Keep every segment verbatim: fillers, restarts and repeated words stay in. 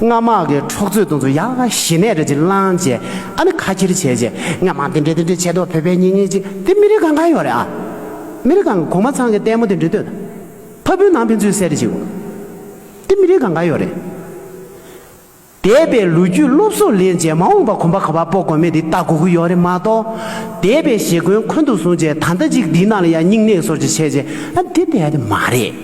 སྔ་མ་གི་འཁྲུག་རྩོད་དེ་ཚོ་ཡག་ཞེ་ནས་རེ་ཅིག་བླངས་བྱས། ཨ་ནི་ཁ་འཁྱེར་བྱས་བྱས། སྔ་མ་དེ་འདྲས་དེ་འདྲས་བྱས་འདུག་བོད་པའི་གཉེན་ཉེ་ཅིག་དེ་མི་རིགས་གང་ག་ཡོད་རེད་ཨ། མི་རིགས་གང་ག་གོང་མ་ཚང་གི་ལྟད་མོ་དེ་འདྲས་ལྟོས་དང་། ཕ་བུའི་ནང་ཕན་ཚུན་བསད་རེ་བྱེད་དགོས། དེ་མི་རིགས་གང་ག་ཡོད་རེད། འདས་པའི་ལོ་རྒྱུས་སློབ་གསོ་ལེན་བྱས་མ་འོངས་པ་གོམ་པ་ག་པར་སྤོ་དགོས་མེད་དེ་ལྟ་དགོས་ཀྱི་ཡོད་རེད་མ་གཏོགས། འདས་པའི་ཞེ་འཁོན་འཁོན་དུ་བཟུང་བྱས་ད་ལྟ་ཅིག་འདིའི་ནང་ལ་ཡང་སྙིང་ནད་སོར་ཅིག་བྱས་བྱས་ཨ་འདི་བསྡད་ཡ་དེ་མ་རེད།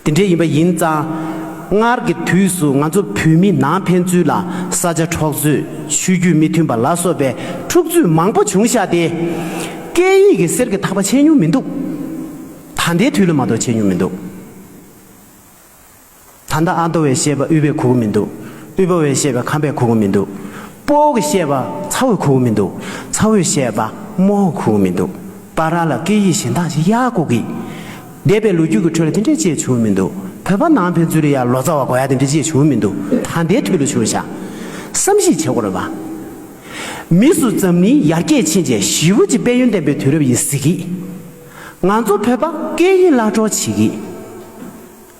དེ་འདྲས་ཡིན་པ་ཡིན་ཙང་། སྔར་གྱི་དུས་སུ་ང་ཚོ་བོད་མི་ནང་ཕན་ཚུན་ལ་ས་ཆ་འཕྲོག་རྩོད། ཆོས་བརྒྱུད་མི་མཐུན་པ་ལ་སོགས་པའི་འཁྲུག་རྩོད་མང་པོ་བྱུང་ཤག་སྟེ། སྐད་ཡིག་གི་གསེར་གྱི་ཐག་པ་ཆད་མྱོང་མི་འདུག་ད་ལྟའི་དུས་ལ་མ་གཏོགས་ཆད་མྱོང་མི་འདུག་ད་ལྟ་ཨ་མདོ་བས་བཤད་པ་དབུས་པས་གོ་གི་མི་འདུག་དབུས་པ་བས་བཤད་པ་ཁམས་པས་གོ་གི་མི་འདུག་སྤོ་བོ་གིས་བཤད་པ་ཚ་བོས་གོ་གི་མི་འདུག་ཚ་བོས་བཤད་པ་རྨོ་བོས་གོ་གི་མི་འདུག་བར་ལ་སྐད་ཡིག་གཞན་དག་ཅིག་ཡར་གོ་གི། འདས་པའི་ལོ་རྒྱུས་ཀྱི་ཁྲོད་ལ་དེ་འདྲས་ཅིག་བྱུང་མི་འདུག་བོད་པ་ནང་ཕན་ཚུན་ལ་ཡང་ལོ་ཙཱ་བ་དགོས་ཡ་དེ་འདྲས་ཅིག་བྱུང་མི་འདུག་ད་ལྟའི་དུས་ལ་བྱུང་ཤག་བསམ་གཞིག་བྱེད་དགོས་རེད་པ། མི་སུ་འཛམ་གླིང་ཡར་རྒྱས་ཕྱིན་བྱས་ཞི་བ་གཅིག་དཔལ་ཡོན་ལྡན་པའི་དུས་རབས་ཡིན་ཟེར་གི། ང་ཚོ་བོད་པ་སྐད་ཡིག་བརླག་འགྲོ་བྱེད་གི།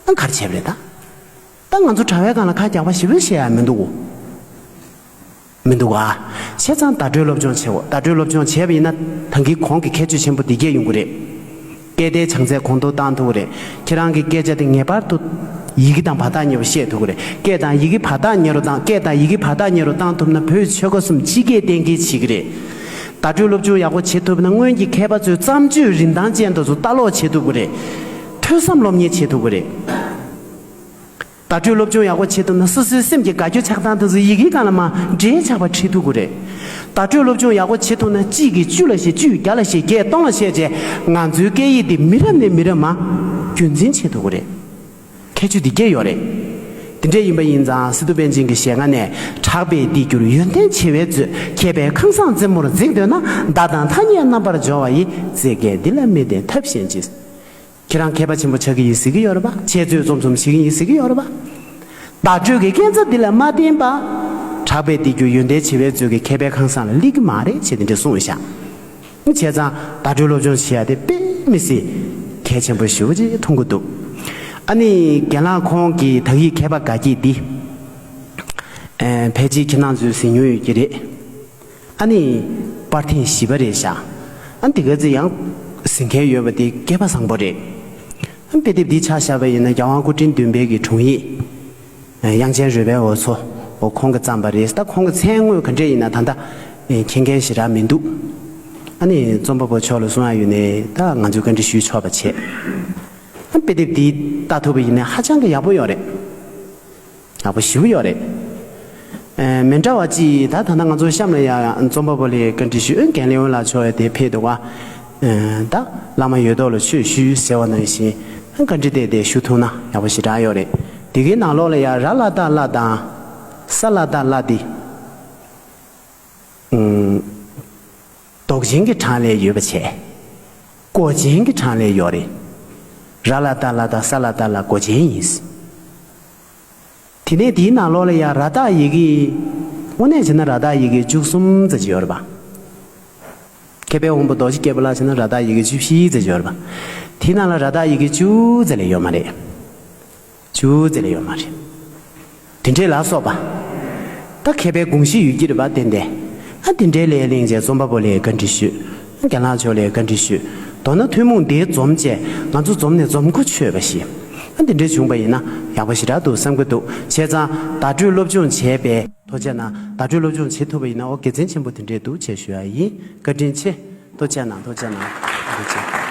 ཨ་ག་རེ་བྱས་པ་རེད་ད། ད་ང་ཚོ་གྲྭ་བའི་སྒང་ལ་ཁ་རྒྱག་པ་ཞེ་པོ་བཤད་ཡ་མི་འདུག་གོ། མི་འདུག་ག་བྱས་ཙང་བརྡ་སྤྲོད་སློབ་སྦྱོང་བྱེད་དགོས། བརྡ་སྤྲོད་སློབ་སྦྱོང་བྱས་པ་ཡིན་ན་ད་གིན་གོང་གི་ཁྱད་ཆོས་ཆེན་པོ་འདི་གས་ཡོང་གི་རེད། སྐད་བརྡའི་བྱང་ཚད་གོང་མཐོར་བཏང་ཐུབ་ཀྱི་རེད། ཁྱེད་རང་གི་སྐད་ཆ་དེ་ངེས་པར་དུ་ཡི་གེ་དང་བར་ཐག་ཉེ་བོ་བཤད་ཐུབ་ཀྱི་རེད། སྐད་དང་ཡི་གེ་བར་ཐག་ཉེ་རུ་བཏང་། སྐད་དང་ཡི་གེ་བར་ཐག་ཉེ་རུ་བཏང་ཐུབ་ན་བོད་ཆོལ་ཁ་གསུམ་སྤྱི་སྐད་གཏན་འཁེལ་བྱེད་ཀྱི་རེད། བརྡ་སྤྲོད་སློབ་སྦྱོང་ཡག་པོ་བྱེད་ཐུབ་ན་སྔོན་གྱི་མཁས་པ་ཚོའི་བརྩམས་ཆོས་རིན་ཐང་ཅན་དེ་ཚོ་ལྟ་ཀློག་བྱེད་ཐུབ་ཀྱི་རེད། ཐོས་བསམ་སློབ་གཉེར་བྱེད་ཐུབ་ཀྱི་རེད། བརྡ་སྤྲོད་སློབ་སྦྱོང་ཡག་པོ་བྱེད་ཐུབ་ན་སོ་སོའི་སེམས་ཀྱི་དགའ་སྐྱོ་ཆགས་སྡང་དེ་ཚོ་ཡི་གེའི་སྒང་ལ་མར་འགྲེལ་ཆགས་པ་ཁྲིད་ཐུབ་ཀྱི་རེད། བརྡ་སྤྲོད་སློབ་སྦྱོང་ཡག་པོ་བྱེད་ཐུབ་ན་གཅིག་གིས་བཅུ་ལ་བཤད། བཅུས་བརྒྱ་ལ་བཤད། བརྒྱས་སྟོང་ལ་བཤད་བྱས་ང་ཚོའི་སྐད་ཡིག་འདི་མི་རབས་ནས་མི་རབས་མར་རྒྱུན་འཛིན་བྱེད་ཐུབ་ཀྱི་རེད། ཁྱད་ཆོས་འདི་སྐྱེ་ཡོད་རེད། དེ་འདྲས་ཡིན་པ་ཡིན་ཙང་སི་ཏུ་པཎ་ཆེན་གྱི་ཞལ་སྔ་ནས། གྲགས་པས་འདི་གྱུར་ཡོན་ཏན་ཆེ་བའི་མཛོད། མཁས་པའི་ཁང་བཟང་རྩེ་མོར་འཛེགས་འདོད་ན། བརྡ་དང་ཐ་སྙད་རྣམ་པར་སྦྱོར་བ་ཡི། བརྩེ་དགའི་འདི་ལ་མི་བརྟེན་ཐབས་གཞན་ཅི། ཁྱེད་རང་མཁས་པ་ཆེན་པོ་ཆགས་ཀྱི་ཡིན་ཟེར་གྱི་ཡོད་རེད་པ། འཆད་རྩོད་རྩོམ་གསུམ་བྱེད་ཀྱི་ཡིན་ཟེར་གྱི་ཡོད་རེད་པ། བརྡ་སྤྲོད་ཀྱི་རྐྱེན་རྩ་འདི་ལ་མ་བརྟེན་པ། གྲགས་པས་འདི་གྱུར་ཡོན་ཏན་ཆེ་བའི་མཛོད་ཀྱི་མཁས་པའི་ཁང་བཟང་ལ་སླེབས་ཀྱི་མ་རེད་ཅེས་དེ་འདྲ་གསུངས་བཞག་བྱས་ཙང་བརྡ་སྤྲོད་སློབ་སྦྱོང་བྱེད་ཡ་དེ་དཔེ་མི་སྲིད་གལ་ཆེན་པོ་ཞེ་པོ་ཅིག་མཐོང་གི་འདུག་ཨ་ནི་རྒན་ལགས་ཁོང་གི་དག་ཡིག་མཁས་པ་དགའ་སྐྱིད་འདི། ཨེ། ཕལ་ཆེར་ཁྱེད་རང་ཚོས་གཟིགས་མྱོང་ཡོད་ཀྱི་རེད། ཨ་ནི། པར་ཐེངས་བཞི་པ་རེད་ཤག་ཨ་འདི་ག་ཚོད་ཡང་གཟིགས་མཁན་ཡོད་པ་དེ་སྐལ་པ་བཟང་པོ་རེད། ཨ་དཔེ་དེབ་འདི་ཆ་བཞག་པ་ཡིན་ན་རྒྱལ་དབང་སྐུ་ཕྲེང་བདུན་པའི་གི་དྲུང་ཡིག་དབྱངས་ཅན་རོལ་པའི་འོ་མཚོ། འོ་ཁོང་གིས་བརྩམས་པ་རེད། ད་ཁོང་གི་མཚན་དངོས་ག་འདྲས་ཡིན་ན་ད་ལྟ་མཁྱེན་མཁན་ཞེ་དྲག་མི་འདུག་ཨ་ནི་རྩོམ་པ་པོ་མཆོག་ལ་གསུང་ཡ་ཡོད་ནའི་ད་ང་ཚོས་བཀའ་འདྲི་ཞུས་ཆོག་པ་བྱས། ཨ་དཔེ་དེབ་འདི་ལྟ་ཐུབ་པ་ཡིན་ན་ཧ་ཅང་གི་ཡག་པོ་ཡོད་རེད། ཡག་པོ་ཞེ་པོ་ཡོད་རེད། ཨེ། མི་འདྲ་བ་ཅིག་ད་ད་ལྟ་ང་ཚོ་གཤམ་ལ་ཡ་རྩོམ་པ་པོ་ལ་བཀའ་འདྲི་ཞུས། རྒན་ལེའུ་ལགས་མཆོག་ཡ་དེ་ཕེབས་འདུག་ག་ཨེ། ད་བླ་མ་ཡོད་དོ་ལ་ཆོས་ཞུས་ཟེར་བ་ནང་བཞིན་བཀའ་འདྲི་དེ་དེ་ཞུ་ཐུབ་ན་ཡག་པོ་ཞེ་དྲག་ཡོད་རེད། དེ་གའི་ནང་ལོགས་ལ་ཡ་ར་ལ་ད་ལ་དང་ས་ལ་ད་ལ་དེ། ཨུམ། འདོགས་ཅན་གྱི་གྲངས་ལས་ཡོད་པ་བྱས། འགོག་ཅན་གྱི་གྲངས་ལས་ཡོད་རེད། ར་ལ་ད་ལ་དང་ས་ལ་ད་ལ་འགོག་ཅན་ཡིན། དེ་ནས་དེའི་ནང་ལོགས་ལ་ཡང་ར་བཏགས་ཡི་གེ། དངོས་གནས་བྱས་ན་ར་བཏགས་ཡི་གེ་བཅུ་གསུམ་ཙམ་ཅིག་ཡོད་རེད་པ། མཁས་པའི་དབང་པོ་རྡོ་རྗེ་རྒྱལ་པོ་ལ་བྱས་ན་ར་བཏགས་ཡི་གེ་བཅུ་བཞི་ཙམ་ཅིག་ཡོད་རེད་པ། དེའི་ནང་ལ་ར་བཏགས་ཡི་གེ་བཅུ་ཙམ་ལས་ཡོད་མ་རེད། བཅུ་ཙམ་ལས་ཡོད་མ་རེད། དེ་འདྲས་ལ་སོགས་པ། ད་མཁས་པའི་དགོངས་གཞི་ཡོད་ཀྱི་རེད་པ་ཏན་ཏན། ཨ་དེ་འདྲའི་ལས་གླེང་བྱས་རྩོམ་པ་པོ་ལ་བཀའ་འདྲི་ཞུས། རྒན་ལགས་མཆོག་ལ་བཀའ་འདྲི་ཞུས། མདོར་ན་ཐུན་མོང་འདིའི་འཛོམས་བྱས་ང་ཚོ་འཛོམས་ནས་འཛོམས་གོ་ཆོད་པ་ཞིག་ཨ་དེ་འདྲས་བྱུང་པ་ཡིན་ན་ཡག་པོ་ཞེ་དྲག་འདུག་བསམ་གྱི་འདུག་བྱས་ཙང་བརྡ་སྤྲོད་སློབ་སྦྱོང་བྱས་པས་ཐུགས་རྗེ་གནང་། བརྡ་སྤྲོད་སློབ་སྦྱོང་བྱེད་ཐུབ་པ་ཡིན་ན་འོ་དགེ་མཚན་ཆེན་པོ་དེ་འདྲས་འདུག་ཅེས་ཞུ་ཡ་ཡིན། བཀའ་དྲིན་ཆེ། ཐུགས་རྗེ་གནང་། ཐུགས་རྗེ་གནང་། ཐུགས་རྗེ་ཆེ།